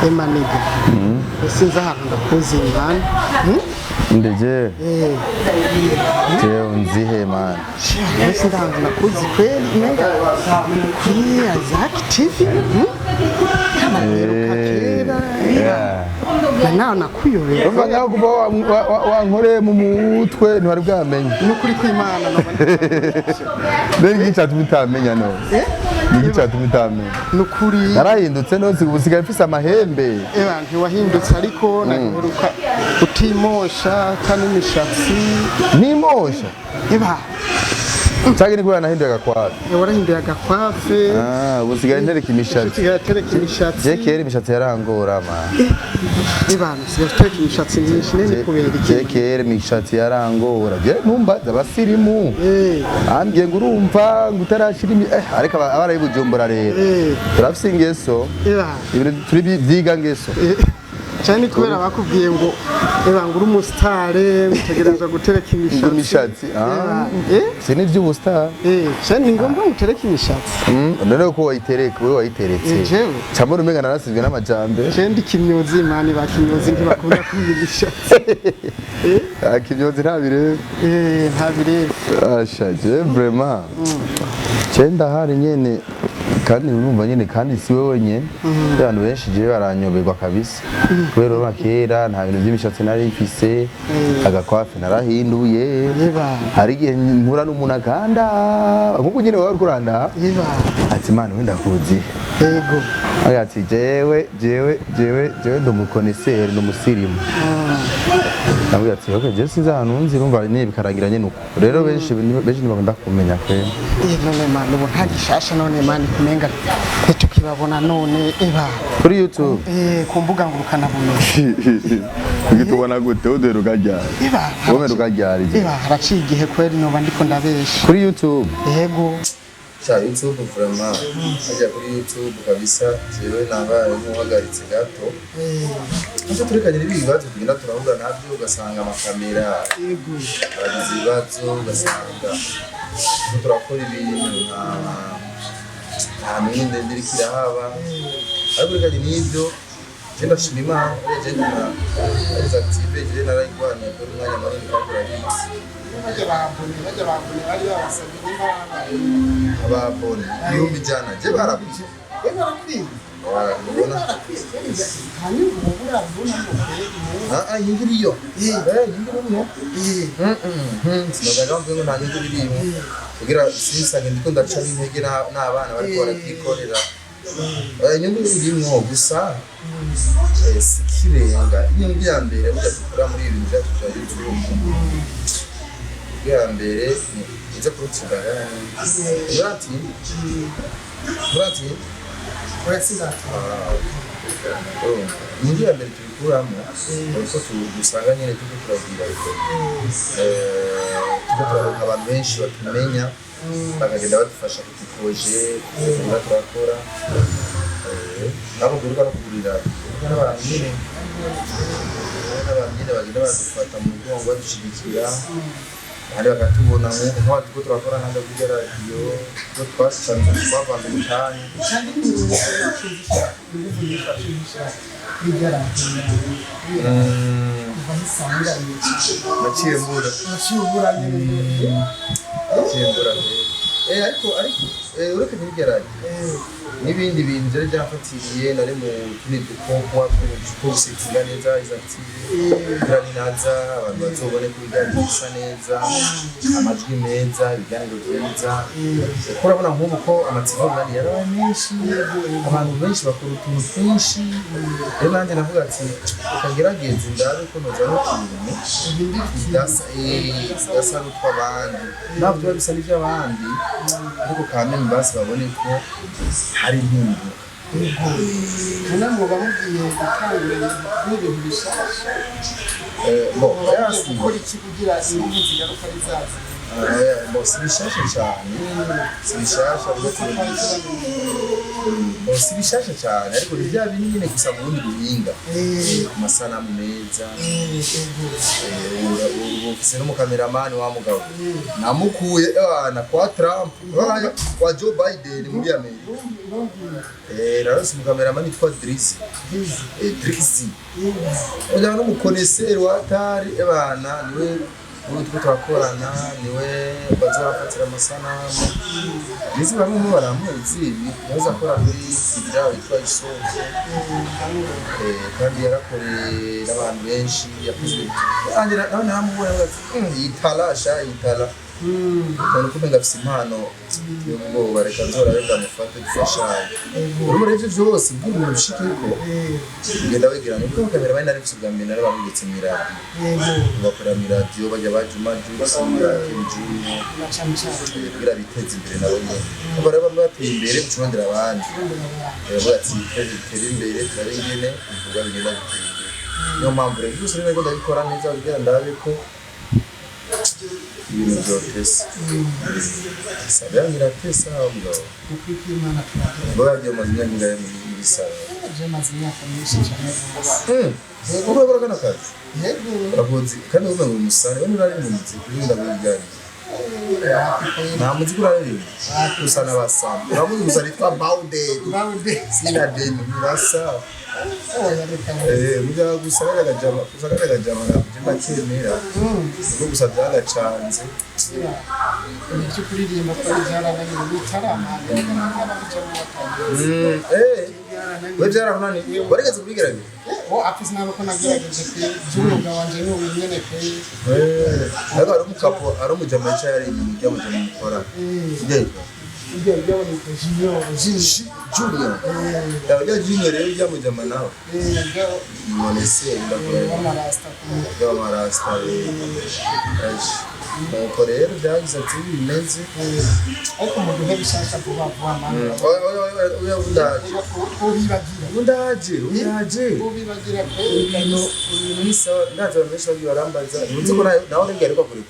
Emaniga, sinzi ahantu ndakuzi, man. Ndeje jewe unzihe, man? Sinzi ahantu ndakuzi kweli, umenga kuri Isaac TV. Kamaheruka kera. Na nawe nakuyobera. Urumva nawe kuva wankoreye mu mutwe ntiwari bwamenye. Nukuri kw'Imana noba. Mbere iki cyatuma utamenya none? Niki cyatuma utamenya? Nukuri. Narahindutse none, ubu usigaye mfise amahembe. Eba, ntiwahindutse, ariko naheruka utimosha kandi imishatsi. Nimosha? Eba. Cyangwa ni kubera nahinduye agakwafe? Warahinduye agakwafe. Ah, ubu usigaye ntereka imishatsi. Usigaye atereka imishatsi. Je kera imishatsi yarangora, man. Eba, usigaye utereka imishatsi myinshi nene, kubera iki? Je kera imishatsi yarangora, je numbaza abasirimu ambwiye ngo urumva ngo utarashira ariko abarayi Bujumbura rero turafise ingeso. Eba. Ibintu turi vyiga ngeso. Cyane kubera bakubwiye ngo eba, ngo uri umusitare, utegerezwa gutereka ngo imishatsi. Imishatsi, ah. Eba, Si n'ivy'ubustar. Cyane ni ngombwa ngo utereke imishatsi. None ko wayitereka, wewe wayiteretse? Jewe. Camura umenga narasizwe n'amajambere. Je ndi kimyozi, man, ba kimyozi ntibakunda kwiba imishatsi. Ah, kimyozi ntabireba. Ntabireba. Asha, je vraiment je ndahari nyene, kandi urumva nyene, kandi si wewe wenyene, abantu benshi je baranyoberwa kabisa, kubera urabona kera nta bintu by'imishatsi nari mfise, agakwafe narahinduye. Eba. Hari igihe mpura n'umuntu akanda nkuko nyene wowe uriko uranda, Eba. ati: "Mana we, ndakuzi." Yego. Agira ati: "Jewe jewe jewe jewe ndi umukoneseri, ndi umusirimu." Ndamubwira ati: "Okay, jewe sinzi ahantu nzi." Urumva nyene bikarangira nyene uko. Rero benshi benshi ntibakunda kumenya kweli. None man, ubu nta gishasha none, man, kumenga ntitukibabona none, eba? Kuri YouTube? Ku mbuga ngurukanabumenyi. Tubona gute? Uduheruka ryari? Eba. Wowe uheruka ryari? Eba, haraciye igihe kweli, noba ndiko ndabesha. Kuri YouTube? Yego. Sha, YouTube vraiment, hajya kuri YouTube kabisa, jewe nabaye nk'uhagaritse gato. Nicyo turekanye n'ibi bibazo tugenda turahura nabyo, ugasanga amakamera bagize ibibazo, ugasanga turiko turakora ibintu nta myenda iriko irahaba. Ariko rekanye n'ibyo, je ndashima Imana. Je ndima ari active, je narayigwaniye kuri umwanya munini kandi urabizi. Bajya bambone bari babasabye nimba babaye. Ababone 100,000 je barakwiye. Barakwiye. Ubona. Barakwiye kweli, hanyuma ubu urabona ngo kweli. Ah ah, inyungu iriyo. Inyungu iriyo. Sinazaga mvuge ngo nta nyungu irimo, kugira sinsange ndiko ndaca n'intege n'abana bariko baravyikorera. Inyungu irimwo gusa si ikirenga. Inyungu ya mbere burya dukura muri ibi bintu vyacu vya YouTube, inyungu ya mbere ni iza kurutsinda. Murati murati. Inyungu ya mbere tubikuramo uko dusanga nyine turiko turagira, turiko turaronka abantu benshi batumenya, bakagenda badufasha ku duproje tugenda turakora. Nabo duheruka no kugurira n'abantu nyine, n'abantu nyine bagenda badufata mu mugongo, badushigikira, kandi bakatubona nk'uko turiko turakora nka kurya radiyo ko twasanze twavanze umutahe. Cyangwa ingufu nyinshi washimisha kuri radiyo kuva aho isanganiye? Naciye mbura. Waciye ubura nyine. Naciye mbura. Ariko uretse n'irya radiyo n'ibindi bintu byari byamfatiriye, nari mu tundi dukorwa two gusetinga neza Isaac TV, kugira ninaza abantu bazobone ko ibiganiro bisa neza, amajwi meza, ibiganiro byiza, kuko urabona nk'ubu ko amatsiko online yarabaye menshi, abantu benshi bakora utuntu twinshi. Rero nanjye navuga ati: "Reka ngerageze ndabe ko nozana utuntu tudasa n'utw'abandi." Ntabwo biba bisa n'iby'abandi, ariko kameme basi babone ko hari impinduka. None muba mugiye gutangura n'ibintu bishasha? Bon, muba mugiye yasi. gukora iki kugira ingufu zigaruka ari zazo? Bon, si bishasha cyane, si bishasha, uretse Si bishasha cyane, ariko ni bya bindi nyine, gusa mu bundi buhinga. Ku masanamu meza. Ubu ufise n'umukameramani wa mugabo namukuye na kwa Trump, kwa Joe Biden muri Amerika. Narose umukameramani yitwa Drizzy. Drizzy ujyana n'umukoneseri wa Atari ebana, niwe ubu turiko turakorana, niwe bazorafatira amasanamu. Drizzy bamwe mu baramuzi, yahoze akora muri Sidra witwa Isoko. Kandi yarakoreye n'abantu benshi, yakoze nanjye nawe naramubonye avuga ati: Yitala sha yitala." Ukuntu kumenga afise impano y'ubwoba, reka nzorabe ndamufate dufashanye. Urumva rero ivyo vyose bw'ibintu bishikeko ugenda wegeranya, kuko kamera nari mfise ubwa mbere narabamuretse mw'iradiyo, bakorera mw'iradiyo bajya ba Juma Jux, Kim Junior, Na cane cane. Kugira biteze imbere nabo nyene. Urumva rero bamwe bateye imbere, ucurondera abandi, baravuga ati: "Twese dutere imbere, turabe ingene ibikorwa bigenda bitera imbere." Niyo mpamvu rero byose rero nariko ndabikora neza kugira ndabe ko ibintu vyotesa. Sabe nyiratesa mugabo. Ukuri kw'Imana turagira. Ngo yagiye umaze imyaka ingahe muri salon? Je maze imyaka myinshi cyane rwose. Uko ukora kano kazi? Yego. Urakoze kandi uvuga ngo umusare we nurari mu muziki ugenda kubiganira, nta muziki uraririmba, gusa n'abasana uramuzi, gusa nitwa Bawden. Bawde. Sina deni murasa. Oya, reka. Burya gusa kariya kajama, gusa kariya kajama ntabwo ndakemera, kuko gusa byagacanze. Ibintu byo kuririmba twari byarananiye bitaramana, reka ntabwo ababijamo batangiye. We byarakunaniye, warigeze kubigerageza? Oh, apfa, sinaba ko nagerageje pe, by'umwuga wanje ni ubu nyene pe. Ariko hari umukapo, hari umujama yicaye ari inyuma, ujya mujama mukora ujya yitwa Ibyo byaboneka Junior, Junior. Junior. Ujya Junior rero, ujya mujama nawe Ibyo none se ndakora w'amarasta ku y'amarasta. Nuko rero byagize ati bimeze. Ariko mu duhe bishasha vuba vuba, mana. Oya, oya, oya, oya, undaje. Ubibagira. Undaje, undaje. Ubibagira pe. Ibintu ni sawa, ndazi abantu benshi bagiye barambaza, ntuzi ko nawe urengera ariko kure.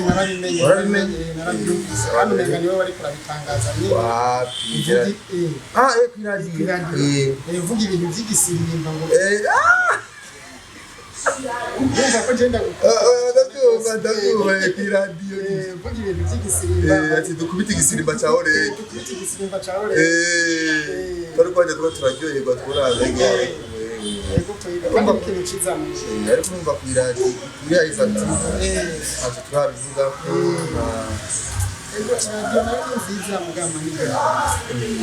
Narabimenye. Warabimenye? Narabyumvise kandi umenga niwe wariko urabitangaza nyine. Wapi? Uvuga, Ah, kw'iradiyo. Kw'iradiyo. Uvuga ibintu by'igisirimba ngo Ah. Urumva ko ngenda Ndabyumva, ndabyumva, kw'iradiyo. Uvuga ibintu by'igisirimba. Ati dukubite igisirimba cya Orege. Dukubite igisirimba cya Orege. Twari kwajya tuba turaryoherwa twuraza. Yego, kandi ni ikintu ciza mu Ariko numva kw'iradiyo kuri Isaac TV ntacyo turabivuga ko. Ego, radiyo nayo ni nziza mugama ni,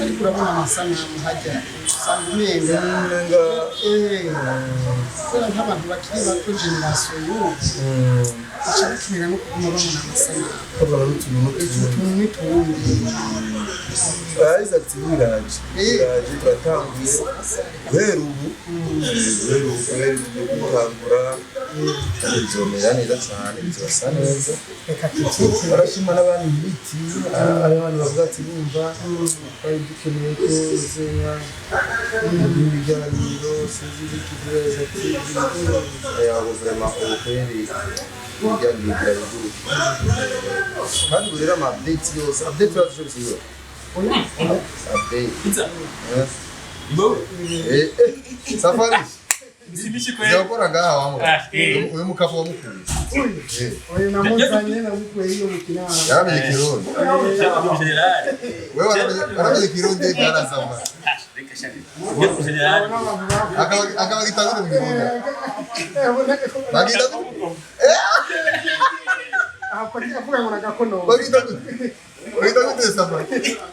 ariko urabona amasanamu hajya usanga umenga Umenga kubera nk'abantu bakiri bato, génération y'ubu, baca bakenera no kuguma babona amasanamu. Babona n'utuntu n'utundi. Utuntu n'utundi. Isaac TV iraje, iraje, turatanguye guhera ubu, guhera ubu, guhera ubu gutangura bizomera neza cyane, bizasa neza. Reka tubyite. Barashima n'abandi ibiti, hari abantu bavuga ati: "Bumva twari dukeneye ko zenya ibiganiro, sinzi ibiki kuri Isaac TV." Yabo vraiment ubu kweri ibiganiro bigira biguruke, kandi ubu rero ama update yose, update urazishoboye, update. Pizza. Eh. Ibo. Safari. Msimishi kweli. Yakora ngaha wa mugabo. Ah, eh. Uyu mukapo wa mukuru. Oyo namuzanye, namukuye iyo mu kinama. Yaramenye Kirundi. General. Wewe waramenye Kirundi byarazamba. Ah, reka shaka. General. Akaba akaba gitangure mu Kirundi. Bagita gute? Avuga ngo nagakono. Bagita gute? Bagita gute Safari?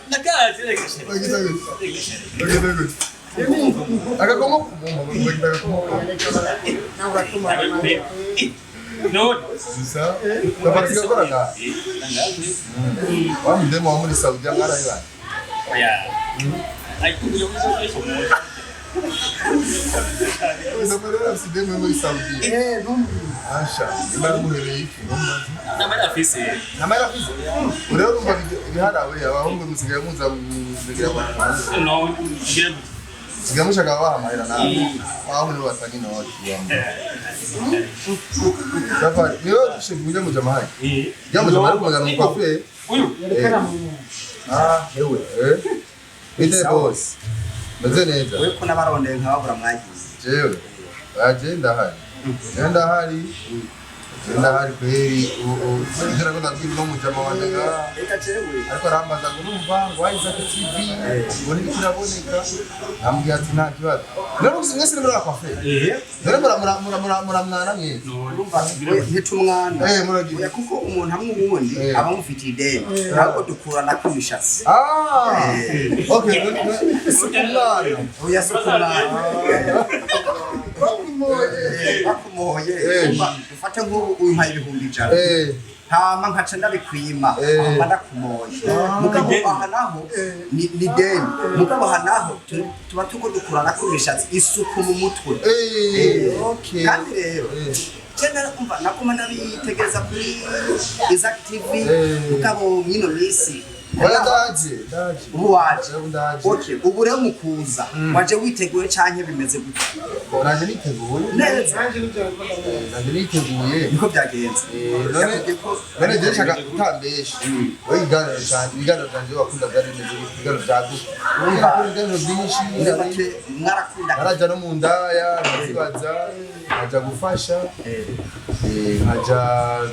Nakazi reka shaka. Bagita gute? Reka shaka. Bagita gute? Agakomo bagita agakomo. Nawe uratuma. No. Gusa Safari gakora ngaha. Wa mudemo wa muri Saudi mwarayibanye. Oya. Ay, uyo uzo uzo. Safari afite demo muri Saudi. Ntumbwire. Asha, imba muhereye iki? Namara afise. Namara afise. Urero urumva ibiharawe abahungu musigaye muza muzigira abantu. No, ngira Musigaye mushaka babaha amahera nawe. Abahungu nibo batanga inoti. Safari, niwe ushinzwe ujya muja mahari. Eh. Ujya muja mahari kumagana mu kwafe. Uyu. Yerekana mu Ah, hewe. Eh. Bite Sawa. boss, meze neza. We ko n'abarondeye nkababura, mwagiye? Jewe aje ndahari, jewe ndahari, jewe ndahari kweri. Ivyo nako ndabwira uno mujama wanje ngaha. Reka jewe. Ariko arambaza ngo numva ngo Isaac TV ngo nibiki iraboneka, ambwira ati nta kibazo. Rero mwese ni muri coiffeur, rero muramwana mwese. Urumva we ntitumwana. Muragira. Oya, kuko umuntu amwe uwundi aba amufitiye ideni, ahubwo dukurana kw'imishatsi. Ah, okay, si umwana. Oya, si kumwana. Bakumoye. Urumva, dufate nk'ubu umpaye 100,000, hama nkaca ndabikwima, aho mba ndakumoye. Mugabo aha naho ni deni, mugabo aha naho tuba tuko dukurana kw'imishatsi, isuku mu mutwe. Okay. Kandi rero je umva naguma ndabitegereza kuri Isaac TV, mugabo mwino misi Oya, ndaje, ndaje. Ubu waje? Ubu ndaje. Okay, ubu rero mukuza waje witeguye canke bimeze gute? Naje niteguye. Neza. Nanjye nibyo nariko ndavuga. Naje niteguye. Niko byagenze. None Yakubwiye ko none je nshaka utambesha wowe, ibiganiro canje, ibiganiro vyanje wakunda byari bimeze gute? Ibiganiro vyaguka, urumva ibiganiro byinshi. Muri make mwarakunda. Naraja no mu ndaya nkazibaza, nkaja gufasha, nkaja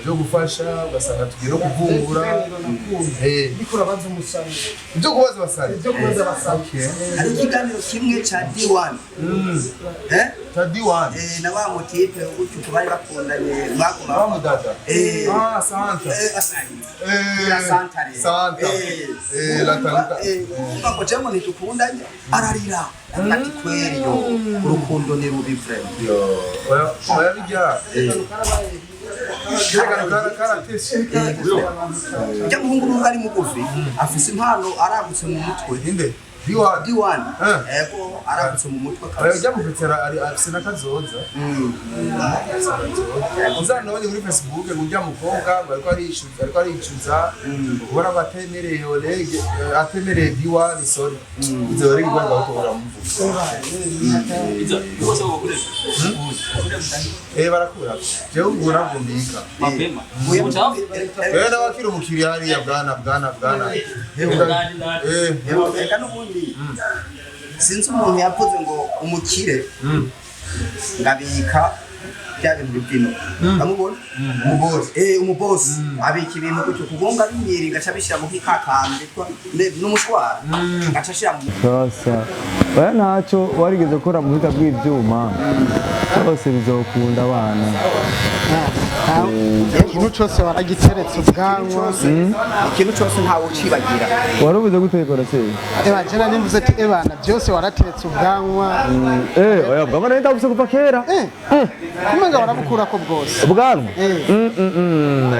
byo gufasha, ugasanga tugiye no kuvumbura. Ikiganiro nakunda ndiko urabaza umusaruro. Ibyo kubaza abasare. Ibyo kubaza abasare. Okay. Hari ikiganiro kimwe ca D1, eh. Ta D1. Na wa mutipe gutyo uko bari bakundanye mwaguma. Wa mudada. Ah, Santa. Asante. La Santa rero. Santa. La Santa. Urumva ngo jewe ngo ntitukundanye, ararira ati kweri yo urukundo ni rubi vraiment. Yo, oya oya, bijya kare kare karateshe. Ujya muhungu nubwo ari mugufi afise impano, aragutse mu mutwe. Inde D1? D1. Eh. Ego, aragutse mu mutwe Oya, kabisa. ujya mupetera ari afise n'akazoza. Uzanabonye kuri Facebook ngo ujya mukobwa ngo ariko arishuza, ariko aricuza ubona ko atemereye Oleg, atemereye D1, sorry, izo Oleg ngo batora muvuga. Izo bose bakoresha. Barakura, jewe ubwo ntabwo mbika. Mapema. Oya, Uchafu. N'abakiri umukiriya hariya, bwana bwana bwana. Ndani ndani. Reka n'ubundi sinzi umuntu yavuze ngo umukire ngabika bya bintu bivino ndamubona. Umubosi. Umubosi abika ibintu gutyo kugonga binyiri gaca bishyira mu kikakambi n'umushwara gaca ashira mu Sasa oya, ntacyo warigeze gukora mu buhinga bw'ibyuma byose bizokunda abana. Ikintu cyose waragiteretse ubwanwa. Ikintu cyose ntawe ucibagira. Wari ubuze gute se? Eba jena nimvuze ati ebana byose warateretse ubwanwa. Oya, ubwanwa nari ndabuse kuva kera. Kumenga barabukurako bwose. Ubwanwa? Eh.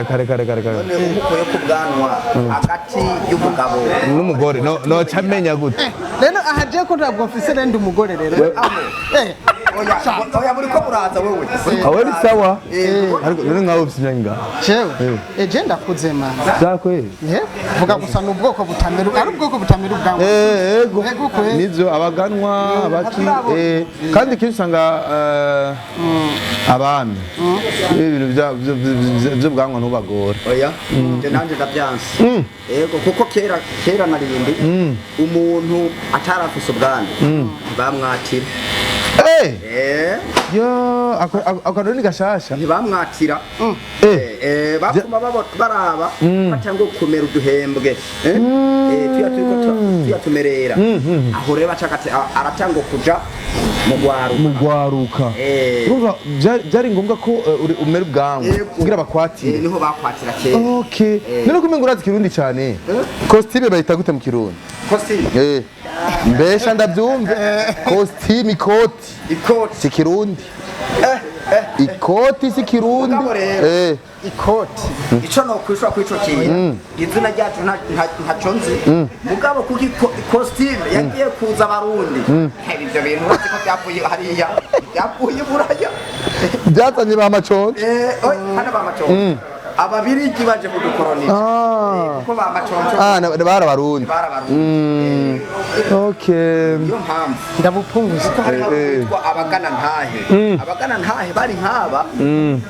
Kare kare kare kare. None umukuye ku bwanwa hagati y'umugabo N'umugore no noca amenya gute? Rero aha je ko ntabwo mfise renda umugore rero. Oya oya, buri ko buraza wewe. Awe ni sawa, ariko none nkawe ufite imyaka ingahe? Jewe je ndakuze man. Vyakweli? Vuga gusa ni ubwoko butamera, ari ubwoko butamera ubwanwa. Ego. Ego kwe. Nivyo, abaganwa abaki Ntabwo. kandi kenshi usanga abami ibintu vy'ubwanwa ntubagora. Oya, je nanje ndavyanse. Yego, kuko kera kera narindi umuntu atarafise ubwanwa ntibamwatira. Yo, ako ni gashasha. Ntibamwatira. Bakuma baraba batanga kumera uduhembwe. Tuya turiko tuya tumerera aho rero baca aratanga kuja mu gwaruka. Mugwaruka. Urumva byari ngombwa ko umera ubwanwa Yego. kugira bakwatire. Niho bakwatira kera. Okay. None kumenga urazi kirundi cyane, costume bayita gute mu kirundi? Costume? Mbesha ndabyumve, costume, ikoti. Ikoti. Si kirundi, ikoti si kirundi. Mugabo rero. Ikoti. Ico nokwishura kuri ico kintu, izina ryacu ntaco nzi, mugabo kuko costume yagiye kuza abarundi. Ivyo bintu urazi ko vyavuye hariya, vyavuye i Buraya. Byazanye ba maconje. Oya, hano ba maconco ababirigi baje kudukoroniza. Kuko ba maconco Ah, bari abarundi. Bari abarundi. Okay. Niyo mpamvu. Ndabupunguza. Kuko hariho abitwa abagana ntahe, abagana ntahe bari nk'aba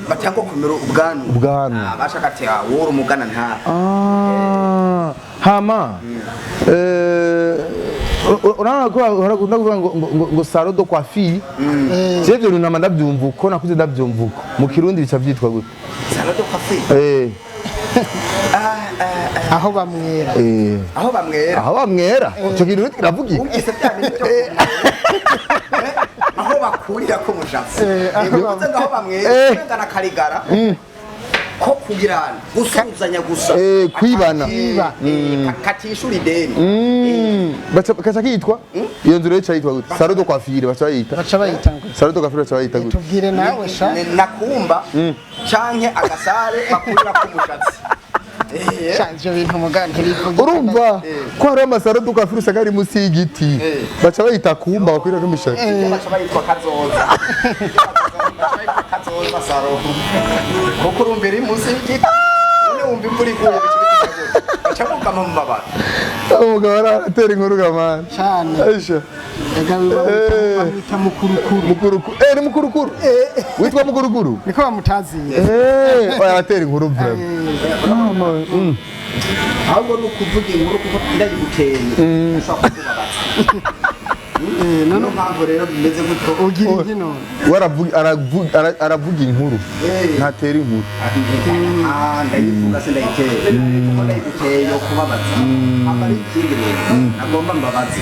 batangwa kumera ubwanwa. Ubwanwa. Ah, bashaka ati "Ah, wowe uri umugana ntahe." Ah, hama Urabona ko bahora kuvuga ngo salon de coiffure. Je ivyo bintu nama ndavyumva uko nakuze, ndavyumva uko. Mu Kirundi bica vyitwa gute? Salon de coiffure. Aho bamwera. Aho bamwera. Aho bamwera, ico Kirundi kiravugika. Wumvise bya bintu byo aho bakurira ko mushatsi? Aho Bivuze ngo aho bamwera, umenga na karigara ko kugirana gusuzanya gusa. Kwibana. Katishura ideni. Baca kaca kitwa, iyo nzu rero ica yitwa gute? Salon de coiffure baca bayita? Baca bayita ngo Salon de coiffure baca bayita gute? Tubwire nawe sha. Nakumba canke agasare bakurira ko umushatsi. Sha, ivyo bintu muga ntibivuga. Urumva ko hariho ama salon de coiffure usanga ari munsi y'igiti, baca bayita kumba bakwira n'umushatsi. Baca bayitwa kazoza, baca bayitwa kazoza salon, kuko urumva iri munsi y'igiti, none wumva imvura iguye bica bigira gute? Baca bugama mu mabara. Umugabo aratera inkuru gamana. Cane. Aisha. Ega bamwita mukurukuru. Mukurukuru, ni mukurukuru, witwa mukurukuru. Niko bamutaziye. Oya, aratera inkuru vraiment. Mama. Ahubwo ni ukuvuga inkuru, kuko ndayiguteye ashobora kukubabaza. Niyo mpamvu rero bimeze gutyo. Ugira iki none? We aravuga inkuru, ntatera inkuru. Ah, ndayivuga se ndayiteye, kuko ndayiguteye yo kubabaza. Hama ari ikindi rero nagomba mbabaze: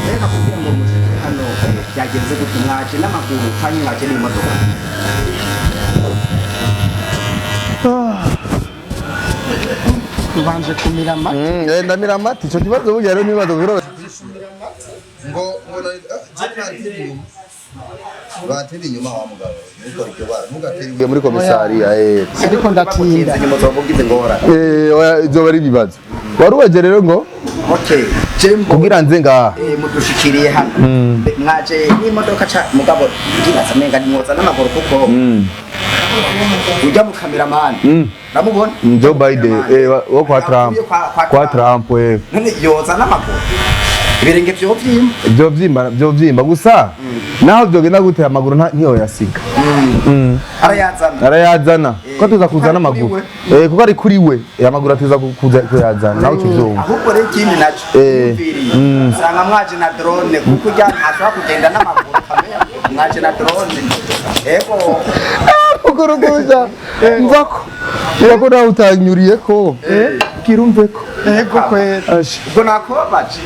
reka kugira ngo mushike hano byagenze gute? Mwaje n'amaguru canke mwaje n'imodoka? Ubanje kumira amata. Ndamira amata. Ico kibazo burya rero n'ibibazo biroroshye ngo batera inyuma wa mugabo, ntukore iryo bara, ntugatere ibuye muri komisariya. Ariko ndatinda. Bagutinze nyuma uzoba ingorane. Oya, izoba ari ibibazo wari ubaje rero ngo Okay, jembo. Kugira nze ngaha. Mudushikiriye hano mwaje n'imodoka ca mugabo ndibaza menga nimwoza n'amaguru, kuko ujya mu kameramani namubona. Joe Biden, wo kwa Trump. Yavuye kwa Kwa Trump. None yoza n'amaguru, ibirenge vyo vyimba? Byo vyimba, byo vyimba gusa. Naho byogenda gute, amaguru ntiyoyasiga. Arayazana. Arayazana ko tuza kuzana Kuko ari amaguru, kuko ari kuri we. Amaguru atuza kuza kuyazana nawe tuvyumva. Ahubwo rero ikindi naco yumviriye, usanga mwaje na drone, kuko ujya ntashobora kugenda n'amaguru kamera, mwaje na drone, ego. Ukurukuja mvako mvako nawe utanyuriye ko bwira umveko. Ego kwera. Ashi. Ubwo nakubabaje.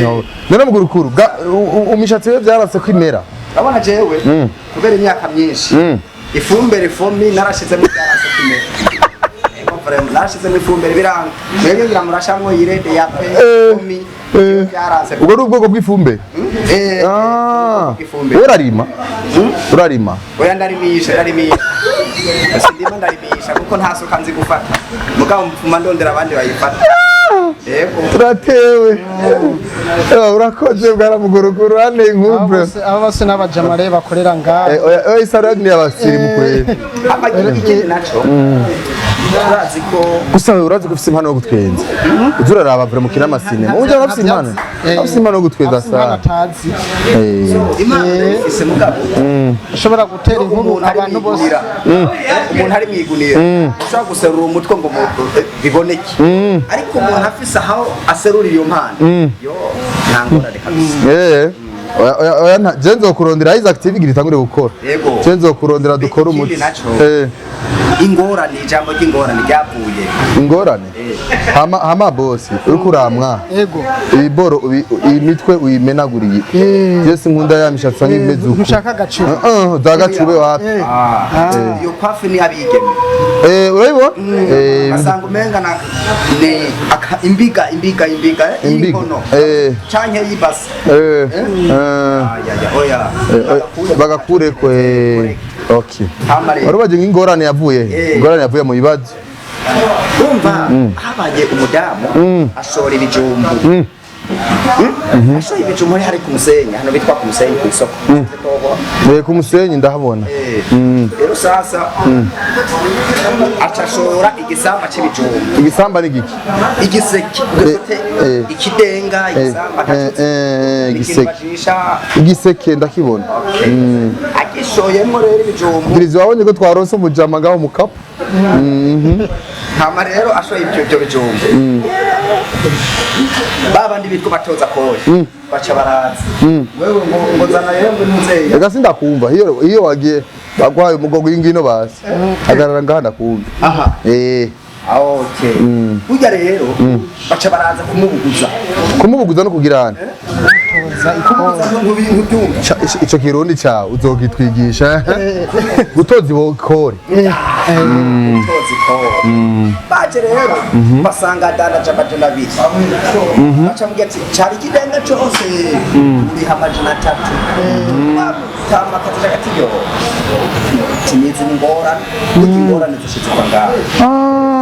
No. None mugurukuru umishatsi we byarase kwimera? Urabona jewe kubera imyaka myinshi, ifumbire fomi narashizemo, byaranse kumera. Ego vraiment, narashizemo ifumbire biranga. Mwebwe ngira murashamwo yirede ya pe fomi, byaranse. Ubwo ni ubwoko bw'ifumbire? Eh. Ah. Ifumbire. Urarima, urarima? Oya, ndarimisha, ndarimisha, sindima, ndarimisha kuko nta suka nzi gufata, mugabo mfuma ndondera abandi bayifata, yego. Turatewe. Urakoze bwana mugurukuru, hane inkuru. Abo bose n'abajamare bakorera ngaha. Oya oya, isaro ni abasirimu kweli. Hama ikindi naco, urazi ko Gusa wewe urazi ko ufise impano yo gutwenza, uza uraraba vraiment ukina amasinema, ujya urafise impano, afise impano yo gutwenza Afise impano sana. atazi. Imana ndayifise, mugabo Ushobora gutera inkuru umuntu ari abantu bose. mwigunira, umuntu ari mwigunira ushobora guserura umutwe ngo biboneke, ariko umuntu afise aho aserura iyo mpano yo, nta ngorane kabisa. Oya oya oya, je nzokurondera Isaac TV igira itangure gukora. Yego. Je nzokurondera dukore Ikindi umuti. naco, ingorane, ijambo ry'ingorane ryavuye. Ingorane. Hama hama bosi, uriko uramwa. Ego. Ibiboro iyi mitwe uyimenaguriye. Je sinkunda ya mishatsi usanga imeze uko. Ntushaka agaciro? Ah, za gacube wapi? Iyo kwafi ni abigeme. Urabibona? Basanga umenga na ni imbiga imbiga imbiga Imbiga. y'inkono canke y'ibase. Ayaya, oya. Bagakureko. Okay. Hama rero Wari ubaje nk'ingorane yavuye he? Ingorane yavuye mu bibazo. Urumva habaye umudamu ashora ibijumbu. Ashora ibijumbu hari ku musenyi, hano bitwa ku musenyi ku isoko. Ku musenyi ndahabona. Rero sasa aca ashora igisamba c'ibijumbu. Igisamba ni giki? Igiseke ugafite, ikidenga, igisamba, igiseke. bajisha. Igiseke ndakibona. Agishoyemwo rero ibijumbu. Girizi, wabonye ko twaronse umujama ngaho mu kapu. Hama rero ashoye ibyo bijumba, babandi bitwa batoza kori baca baraza, wewe ngo zana rero, ngo ntuzeya. Reka sindakumva iyo wagiye bagwaye umugogo w'ingino, basi hagarara ngaha ndakumva. Aha. Eh. Okay, burya rero baca baraza kumubuguza. Kumubuguza no kugirana? Kumubuguza ntubyumva? Ico kirundi cawe uzogitwigisha, gutoza ibokore. Gutoza ikori. Baje rero basanga adandaje 200, baca mubwira ati cari ikidenga cose uriha 300. Tama akazi ati yo tinizi ni ingorane, burya ingorane zishitse kwa ngaho,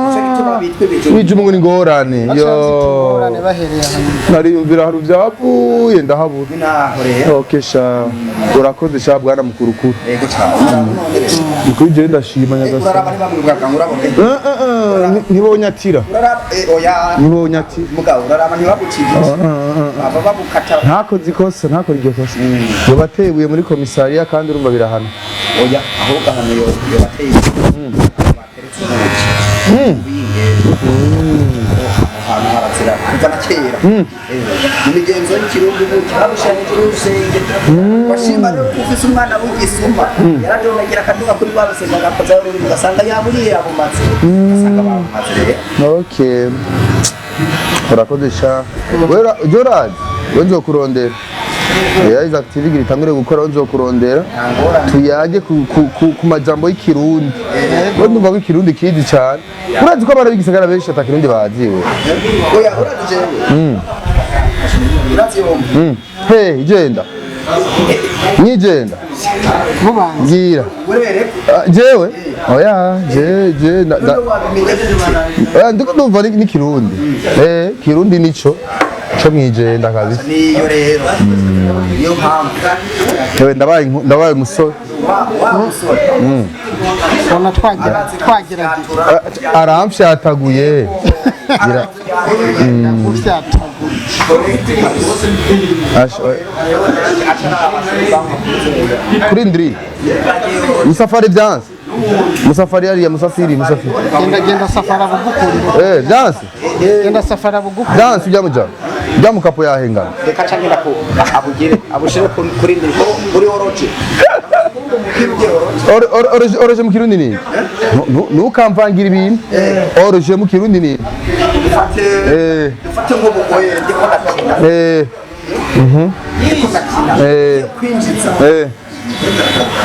nico gituma bitwa ibijumbu. Ibijumbu ngo ni ingorane yo. Ingorane bahereye ahantu. Nariyumvira hari vyavuye ndahabura. Ni naho rero. Okay sha, urakoze sha bwana mukurukuru. Yego cane, none rero Mukuru, jewe ndashima nyagasani. Uraraba ntibamwibukaga ngo urabona. Eh, eh, ntibonyatira. Uraraba, oya. Ntibonyatira. Mugabo uraraba ntibagucije, baba babukata. Ntakoze ikosa, ntakora iryo kosa, yobateye muri komisariya kandi urumva birahana. Oya, ahubwo ahantu yo bateye bateretse ubuki binge, ahantu harazira kuva na kera. Mu migenzo y'ikirundi ubuki babushyira hejuru y'urusenge. Bashima rero ko ufise umwana w'igisuma yaradonagira akaduga kuri rwa rusenge, agakozayo ururimi, ugasanga yaburiye, yabumatse, ugasanga babumatse rero. Okay, urakoze sha. Wewe Jorad, wewe nzokurondera. Isaac TV igira itangure gukora, wewe nzokurondera. Nta ngorane. Tuyage ku majambo y'ikirundi. Wewe ndumva ko ikirundi kizi cyane. Urazi ko abana b'igisagara benshi ata kirundi bazi we? Oya, urazi jewe, urazi yombi. Hey, igenda nigenda. Mubanza. Mbwira. Urere. Ah, jewe oya, je none wabimenye gute? Oya, ndiko ndumva ni kirundi, kirundi nico co mwijenda kabisa. Niyo rero, niyo mpamvu. Ewe, ndabaye umusore. Wa musore. Ubona twagerageje. Aramfyataguye. Gufyatagura. Kuri ndri musafari vyanse, musafari yariya, musafiri, musafiri. Genda genda, safara bugukurira. Vyanse. Genda, safara bugukurira. Vyanse ujya muja ujya mukapo yahengana. Reka canke ndaku abugire abushire kuri ndiri ko uri hors-jeu. Hors-jeu mu kirundi ni ntukamvangira ibintu. Hors-jeu mu kirundi ni Dufate. Dufate nk'ubu oye, ndiko ndakina. Ndiko ndakina. Kwinjiza.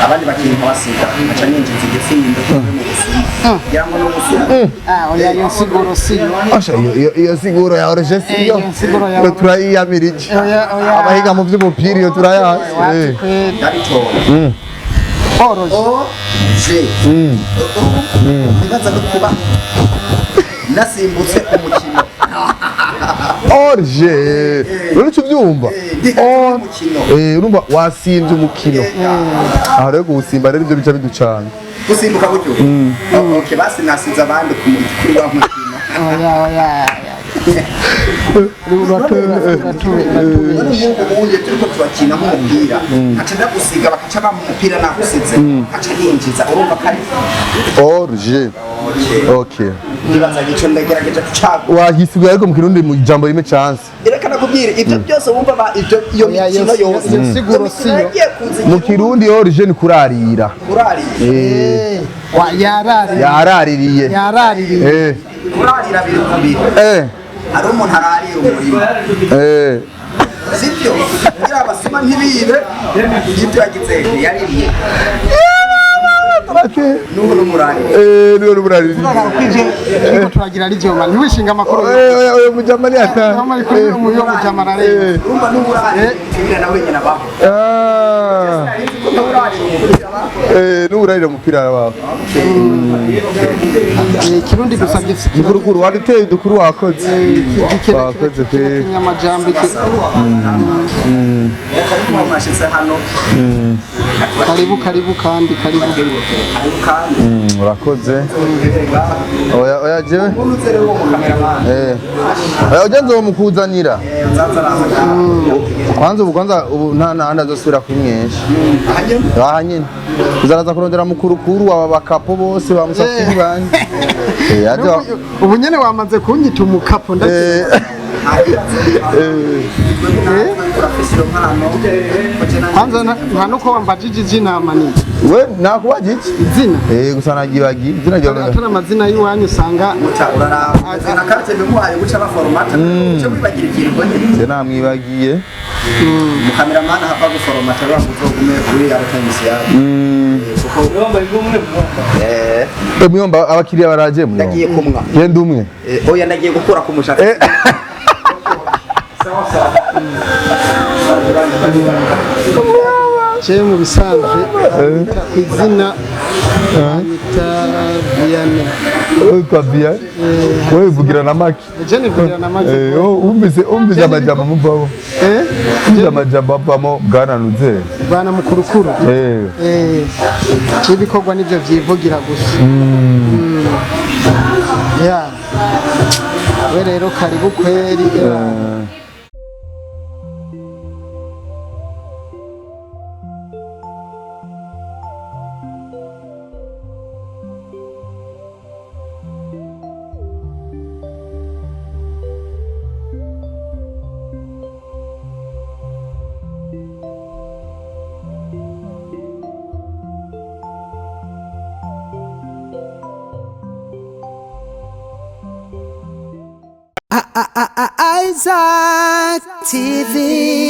Abandi bakinyi nkabasiga, nkaca ninjiza igitsindo mu busuma, ngira ngo ni ubusuma. Ah, oya, iyo nsiguro siyo. Asha, iyo siguro ya hors-jeu siyo. Iyo nsiguro ya Iyo turayiyamirije. Oya, oya. Abahiga mu vy'umupira iyo turayazi. Wapi kweli. Ndabitora. Hors-jeu. O G nibaza no kuba nasimbutse umukino. Hors-jeu rero uca ubyumva. Ndi hagati y'umukino. Urumva wasimvye umukino. Aha rero kuwusimba rero ivyo bica biducanga. Gusimbuka buryo. Oh, okay, basi nasize abandi kuri wa mukino. Oya, oya. Uratubesha. Nk'ubu ubundi turiko turakina nk'umupira, nkaca ndagusiga, bakaca bampa umupira nagusize, nkaca ninjiza, urumva ko ari Hors-jeu, okay. Ndibaza ico ndagerageje kucagura. Wahisiguye, ariko mu kirundi mu ijambo rimwe chance. Reka nakubwire, ibyo byose wumva ibyo iyo Oya, mikino yose, iyo siguro iyo mikino siyo. yagiye kuza. Mu kirundi hors-jeu ni kurarira. Kurarira. Wa yaraririye. Yaraririye. Yaraririye. Kurarira biri kubiri. Hari umuntu ararira umurima, sibyo? Kugira abasuma ntibibe ibyo yagize, yarimye. N'ubu n'umurarira. Niwe n'umuraririye. Kwije turiko turagira ari vyoma ntiwishinga amakuru. Oya, mujama ni ata. Kuri uyu mujama arareba. Urumva n'uburarira umupira nawe nyine abaho. Ah. Ko n'uburarira umupira abaho. N'uburarira umupira wawe. Ikirundi gusa gifite Mukurukuru waduteye udukuru, wakoze. Wakoze pe. Kinyamajambo iki. Reka ariko mwashitse hano. Karibu, karibu kandi karibu. Karibu kandi. Urakoze. Oya, oya, jewe Umuntu uzere uwo mukameramani. Oya, ujya nzomukuzanira. Uzaza araza. Kwanza ubu, kwanza ubu nta nahandi azosubira kumwesha. Aha nyene uzaraza kurondera mukurukuru aba bakapo bose ba Musafiri banje. Aje Ubu nyene wamaze kunyita umukapo, ndagira. Kwanza nta nuko wambajije izina manini. We nakubaje iki? Izina. Gusa nagibagiye izina ryawe. Atari amazina y'iwanyu usanga. Muca uraraba na carte bimuhaye guca baforomata, uca wibagira ikintu nyine. Je namwibagiye. Mukameramani hava guforomata rwa uzogume uri aratayimusi yawe kuko Muyomba, abakiriya baraje, muyomba. Ndagiye kumwa. Genda umwe. Oya, ndagiye gukura ku mushatsi. Je mu bisanzwe ku izina banyita Vianney. Witwa Bia, wowe uvugira na make. Je nivugira na make. Wumvise amajambo muvamo? Eh. Wumvise amajambo avamo, bwananutse. Bwana mukurukuru. Ibikorwa nivyo vyivugira gusa. Ya. We rero karibu kweri. Isaac TV.